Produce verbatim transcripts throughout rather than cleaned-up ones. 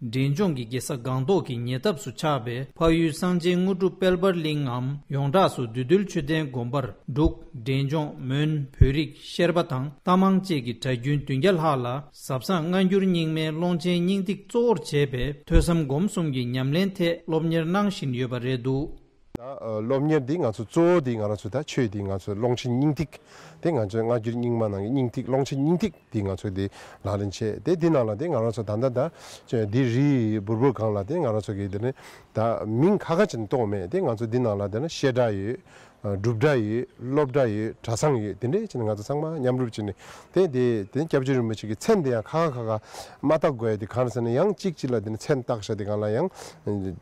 འབྲས་ལྗོངས་ཀྱི་རྒྱལ་ས་སྒང་ཏོག་གི་ཉེ་འདབས་སུ་ཆགས་པའི་ཕ་ཡུལ་གསང་ཆེན་དངོས་གྲུབ་དཔལ་འབར་གླིང་ངམ་ཡོངས་གྲགས་སུ་བདུད་འདུལ་མཆོད་རྟེན་དགོན་པར་འབྲུག་འབྲས་ལྗོངས་མོན་བོད་རིགས་ཤེར་པ་དང་རྟ་མང་བཅས་ཀྱི་གྲྭ་རྒྱུན་བདུན་བརྒྱ་ལྷག་ལ་ཟབ་གསང་སྔ་འགྱུར་རྙིང་མའི་ཀློང་ཆེན་སྙིང་ཐིག་གཙོ་བོར་བྱས་པའི་ཐོས་བསམ་སྒོམ་གསུམ་གྱི་ཉམས་ལེན་ཐད་སློབ་གཉེར་གནང་བཞིན་ཡོད་པ་རེད་འདུག། ད་ཨ་སློབ་གཉེར་འདི་ང་ཚོ་གཙོ་བོ་འདི་ང་རང་ཚོ་ད་ཆོས་འདི་ང་ཚོ་ཀློང་ཆེན་སྙིང་ཐིག་དེ་ང་ཚོའི་སྔ་འགྱུར་རྙིང་མ་ནང་གི་སྙིང་ཐིག་ཀློང་ཆེན་སྙིང་ཐིག་འདི་ང་ཚོ་འདི་ལག་ལེན་བྱས་དེ་འདི་ནང་ལ་འདི་ང་རང་ཚོ་ད་ལྟ་ད་འདི་རིའི་འབུར་འབུར་སྒང་ལ་འདི་ང་རང་ཚོ་གི་འདི་ནི་ད་མིང་ཁ་ཁ་ཅིག་གཏོང་མེད་དེ་ང་ཚོ་འདི་ནང་ལ་འདི་ན་བཤད་གྲྭ་ཡོད། སྒྲུབ་གྲྭ་ཡོད། སློབ་གྲྭ་ཡོད། གྲྭ་ཚང་ཡོད། དེ་འདྲས་བྱས་ནས་ང་ཚོ་ཚང་མ་མཉམ་རུབ་བྱས་ནས་དེ་དེ་དེ་སྐྱབས་རྗེ་རིན་པོ་ཆེ་གི་མཚན་དེ་ཡང་ཁ་ཁ་ཁ་ཁ་མ་བཏགས་དགོས་ཡ་དེ་གང་རེད་ཟེར་ན་ཡང་གཅིག་གཅིག་ལ་དེ་ནི་མཚན་བཏགས་བཞག་དེ་གང་ལ་ཡང་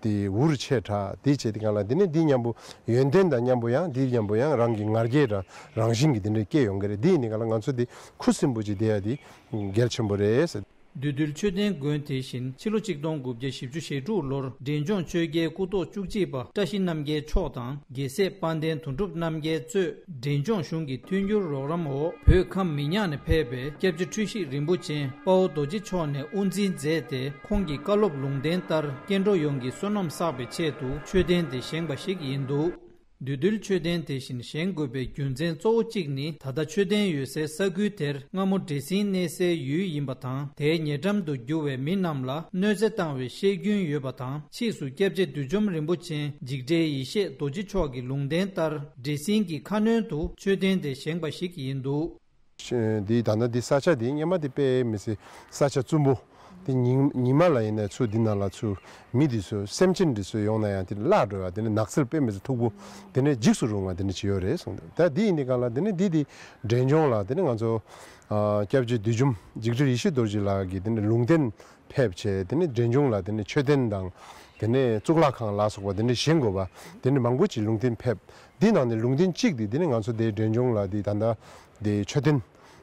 དེ་འུར་ཆེ་དྲགས་དེ་བྱས་དེ་གང་ལ་དེ་ནི་འདི་མཉམ་པོ་ཡོན་ཏན་དང་མཉམ་པོ་ཡང་འདི་མཉམ་པོ་ཡང་རང་གི་ང་རྒྱལ་རང་རང་བཞིན་གྱི་དེ་འདྲས་སྐྱེ་ཡོང་གི་རེད། འདི་ཡིན་ནི་གང་ལ་ང་ཚོ་དེ་ཁུ་སིམ་པོ་ཅིག་བསྡད་ཡ་དེ་གལ་ཆེན་པོ་རེད་ཟེར། བདུད་འདུལ་མཆོད་རྟེན་དགོན་དེ་བཞིན་ཕྱི་ལོ་ཆིག་སྟོང་དགུ་བརྒྱ་བཞི་བཅུ་ཞེ་དྲུག་ལོར་འབྲས་ལྗོངས་ཆོས་རྒྱལ་སྐུ་ཐོག་བཅུ་གཅིག་པ་བཀྲ་ཤིས་རྣམ་རྒྱལ་མཆོག་དང་རྒྱལ་སྲས་དཔལ་ལྡན་དོན་གྲུབ་རྣམ་རྒྱལ་གཙོས་འབྲས་ལྗོངས་གཞུང་གི་མཐུན་འགྱུར་རོགས་རམ་འོག་བོད་ཁམས་མི་ཉག་ནས་ཕེབས་པའི་སྐྱབས་རྗེ་འཁྲུལ་ཞིག་རིན་པོ་ཆེ་དཔའ་བོ་རྡོ་རྗེ་མཆོག་ནས་དབུ་འཛིན་མཛད་དེ་ཁོང་གི་བཀའ་སློབ་ལུང་བསྟན་ལྟར་སྐྱེ་འགྲོ་ཡོངས་ཀྱི་བསོད་ནམས་བསགས་པའི་ཆེད་དུ་མཆོད་རྟེན་དེ་བཞེངས་པ་ཞིག་ཡིན་འདུག། བདུད་འདུལ་མཆོད་རྟེན་དེ་བཞིན་བཞེངས་དགོས་པའི་རྒྱུ་མཚན་གཙོ་བོ་གཅིག་ནི་ད་ལྟ་མཆོད་རྟེན་ཡོད་སའི་ས་ཁུལ་དེར་སྔ་མོ་འདྲེ་སྲིན་གནས་སའི་ཡུལ་ཡིན་པ་དང་དེའི་ཉེ་འགྲམ་དུ་རྒྱུ་བའི་མི་རྣམས་ལ་གནོད་འཚེ་བཏང་བའི་བཤད་རྒྱུན་ཡོད་པ་དང་ཕྱིས་སུ་སྐྱབས་རྗེ་བདུད་འཇོམས་རིན་པོ་ཆེ་འཇིགས་བྲལ་ཡེ་ཤེས་རྡོ་རྗེ་མཆོག་གི་ལུང་བསྟན་ལྟར་འདྲེ་སྲིན་གྱི་ཁ་གནོན་དུ་མཆོད་རྟེན་དེ་བཞེངས་པ་ཞིག་ཡིན་འདུག། འདི་ད་ལྟ་འདི་ས་ཆ་འདི་སྔོན་མ་འདི་དཔེ་མི་སྲིད་ས་ཆ་བཙུན་པོ། དེ་ཉིན་ཉི་མ་ལ་ཡིན་ན་ཚུར་འདི་ནང་ལ་ཚུར་མི་འདི་ཚོ་སེམས་ཅན་འདི་ཚོ་ཡོང་ན་ཡང་དེ་བརླག་འགྲོ་ཡ་དེ་ནི་ནགས་ཚལ་དཔེ་མི་སྲིད་མཐུག་པོ། དེ་ནི་འཇིགས་སུ་རུང་བ་དེ་ནི་ཅི་ཡོད་རེད་གསུངས་འདུག། ད་འདི་ཡིན་དེ་གང་ལ་དེ་ནི་འདི་དེ་འབྲས་ལྗོངས་ལ་དེ་ནི་ང་ཚོ་ཨ་སྐྱབས་རྗེ་བདུད་འཇོམས་འཇིགས་བྲལ་ཡེ་ཤེས་རྡོ་རྗེ་ལགས་ཀྱིས་དེ་ནི་ལུང་བསྟན་ཕེབས་བྱས་དེ་ནི་འབྲས་ལྗོངས་ལ་དེ་ནི་མཆོད་རྟེན་དང་དེ་ནི་གཙུག་ལག་ཁང་ལ་སོགས་པ་དེ་ནི་བཞེངས་དགོས་པ་དེ་ནི་མང་པོ་ཅིག་ལུང་བསྟན་ཕེབས། འདི་ནང་ནས་ལུང་བསྟན་གཅིག་དེ་དེ་ནི་ང་ཚོ་དེ་འབྲས་ལྗོངས་ལ་དེ་ད་ལྟ་དེ་མཆོད་རྟེན་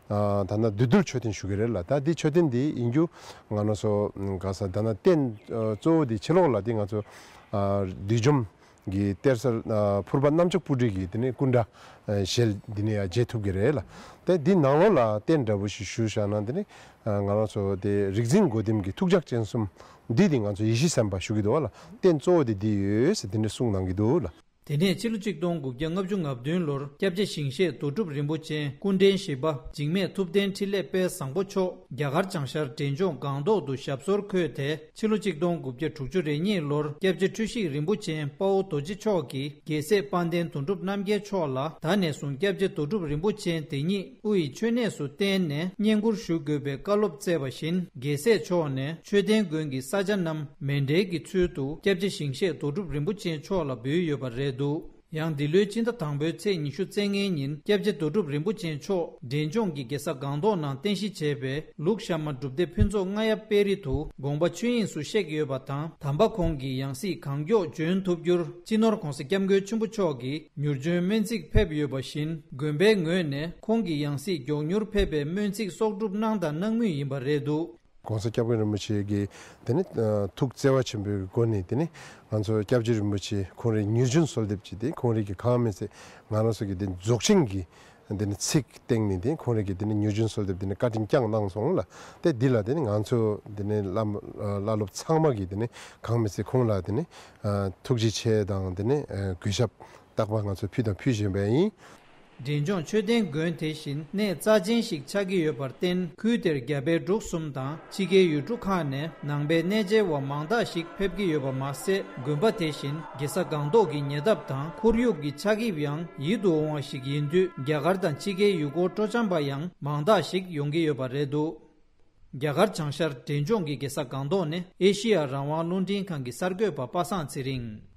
ཨ་ད་ལྟ་བདུད་འདུལ་མཆོད་རྟེན་ཞུ་གི་རེད་ལ། ད་འདི་མཆོད་རྟེན་འདི་ཡིན་རྒྱུ་ང་རང་ཚོ་ག་ས་ད་ལྟ་རྟེན་ཨ་གཙོ་བོ་འདི་ཕྱི་ལོགས་ལ་འདི་ང་ཚོ་ཨ་བདུད་འཇོམས་ཀྱི་གཏེར་གསར་ཨ་ཕུར་པ་གནམ་ལྕགས་སྤུ་གྲི་གི་དེ་ནི་སྐུ་འདྲ་ཨ་ཞལ་འདི་ནི་ཡང་མཇལ་ཐུབ་ཀྱི་རེད་ལ། ད་འདི་ནང་ལོགས་ལ་རྟེན་འདྲ་བོ་ཞིག་ཞུ་བཞག་ན་འདི་ནི་ཨ་ང་རང་ཚོ་དེ་རིག་འཛིན་སྒོ་ལྡེམ་གྱི་ཐུགས་ལྗགས་སྤྱན་གསུམ་འདི་དེ་ང་ཚོ་ཡེ་ཤེས་སེམས་དཔའ་ཞུ་གི་འདུག་བ་ལ། རྟེན་གཙོ་བོ་དེ་འདི་ཡོད་ཟེར་དེ་འདྲ་གསུངས་གནང་གི་འདུག་ལ། དེ་ནས་ཕྱི་ལོ་ཆིག་སྟོང་དགུ་བརྒྱ་ལྔ་བཅུ་ང་བདུན་ལོར་སྐྱབས་རྗེ་ཞིང་གཤེགས་རྡོ་གྲུབ་རིན་པོ་ཆེ་སྐུ་ཕྲེང་བཞི་པ་འཇིགས་མེད་ཐུབ་བསྟན་འཕྲིན་ལས་དཔལ་བཟང་པོ་མཆོག་རྒྱ་གར་བྱང་ཤར་འབྲས་ལྗོངས་སྒང་ཏོག་ཏུ་ཞབས་སོར་འཁོད་དེ་ཕྱི་ལོ་ཆིག་སྟོང་དགུ་བརྒྱ་དྲུག་ཅུ་རེ་གཉིས་ལོར་སྐྱབས་རྗེ་འཁྲུལ་ཞིག་རིན་པོ་ཆེ་དཔའ་བོ་རྡོ་རྗེ་མཆོག་གིས་རྒྱལ་སྲས་དཔལ་ལྡན་དོན་གྲུབ་རྣམ་རྒྱལ་མཆོག་ལ་ད་ནས་བཟུང་སྐྱབས་རྗེ་རྡོ་གྲུབ་རིན་པོ་ཆེ་དེ་ཉིད་དབུ་ཡི་མཆོད་གནས་སུ་བསྟེན་ནས་བསྙེན་བཀུར་ཞུ་དགོས་པའི་བཀའ་སློབ་སྩལ་བ་བཞིན་རྒྱལ་སྲས་མཆོག་ནས་མཆོད་རྟེན་དགོན་གྱི་ས་ཆ་རྣམས་མཎྜལ་གྱི་ཚུལ་དུ་སྐྱབས་རྗེ་ཞིང་གཤེགས་རྡོ་གྲུབ་རིན་པོ་ཆེ་མཆོག་ལ་འབུལ་ཡོད་པ་རེད་འདུག། ཡང་འདི་ལོའི་ཕྱི་ཟླ་དང་པོའི་ཚེས་ཉི་ཤུ་རྩ་ལྔའི་ཉིན་སྐྱབས་རྗེ་རྡོ་གྲུབ་རིན་པོ་ཆེ་མཆོག་འབྲས་ལྗོངས་ཀྱི་རྒྱལ་ས་སྒང་ཏོག་ནང་རྟེན་གཞི་བྱས་པའི་ལུག་ཤ་མ་སྒྲུབ་སྡེ་ཕུན་ཚོགས་རྔ་ཡབ་དཔལ་རི་དུ་དགོངས་པ་ཆོས་དབྱིངས་སུ་གཤེགས་ཡོད་པ་དང་། དམ་པ་ཁོང་གི་ཡང་སྲིད་གང་མགྱོགས་འབྱོན་ཐུབ་རྒྱུར་སྤྱི་ནོར་༧གོང་ས་༧སྐྱབས་མགོན་ཆེན་པོ་མཆོག་གིས་མྱུར་འབྱོན་སྨོན་ཚིག་ཕེབས་ཡོད་པ་བཞིན་དགོན་པའི་ངོས་ནས་ཁོང་གི་ཡང་སྲིད་མགྱོགས་མྱུར་ཕེབས་པའི་སྨོན་ཚིག་གསོག་སྒྲུབ་གནང་དང་གནང་མུས་ཡིན་པ་རེད་འདུག། ༧གོང་ས་༧སྐྱབས་མགོན་རིན་པོ་ཆེ་གིས་དེ་ནི་ཐུགས་བརྩེ་བ་ཆེན་པོའི་སྒོ་ནས་དེ་ནི་ང་ཚོ་སྐྱབས་རྗེ་རིན་པོ་ཆེ་ཁོང་རའི་མྱུར་འབྱོན་གསོལ་འདེབས་ཀྱི་དེ་ཁོང་རའི་གི་གང་མེད་ཚེ་ང་རང་ཚོ་གི་དེ་རྫོགས་ཆེན་གྱི་དེ་ནི་ཚིག་སྟེང་ནས་དེ་ཁོང་རའི་གི་དེ་ནི་མྱུར་འབྱོན་གསོལ་འདེབས་དེ་ནི་བཀའ་དྲིན་བསྐྱངས་གནང་སོང་ལ། དེ་འདི་ལ་དེ་ནི་ང་ཚོ་དེ་ནི་བླ་མ་བླ་སློབ་ཚང་མ་གི་དེ་ནི་གང་མེད་ཚེ་ཁོང་ལ་དེ་ནི་ཐུགས་རྗེ་ཆེ་དང་དེ་ནི་གུས་ཞབས་རྟག་པར་ང་ཚོ་ཕུལ་དང་ཕུལ་བཞིན་པ་ཡིན། འབྲས་ལྗོངས་མཆོད་རྟེན་དགོན་དེ་བཞིན་གནས་རྩ་ཆེན་ཞིག་ཆགས་ཀྱི་ཡོད་པར་བརྟེན་ཁུལ་དེར་རྒྱ་བལ་འབྲུག་གསུམ་དང་ཕྱི་རྒྱལ་ཡུལ་གྲུ་ཁག་ནས་ནང་པའི་གནས་མཇལ་བ་མང་དག་ཞིག་ཕེབས་ཀྱི་ཡོད་པ་མ་ཟད་དགོན་པ་དེ་བཞིན་རྒྱལ་ས་སྒང་ཏོག་གི་ཉེ་འདབས་དང་ཁོར་ཡུག་གི་ཆགས་དབྱིབས་ཡང་ཡིད་དུ་འོང་བ་ཞིག་ཡིན་དུས་རྒྱ་གར་དང་ཕྱི་རྒྱལ་ཡུལ་སྐོར་སྤྲོ་འཆམ་པ་ཡང་མང་དག་ཞིག་ཡོང་གི་ཡོད་པ་རེད་འདུག། རྒྱ་གར་བྱང་ཤར་འབྲས་ལྗོངས་ཀྱི་རྒྱལ་ས་སྒང་ཏོག་ནས་ཨེ་ཤེ་ཡ་རང་དབང་རླུང་འཕྲིན་ཁང་གི་གསར་འགོད་པ་པ་སངས་ཚེ་རིང་།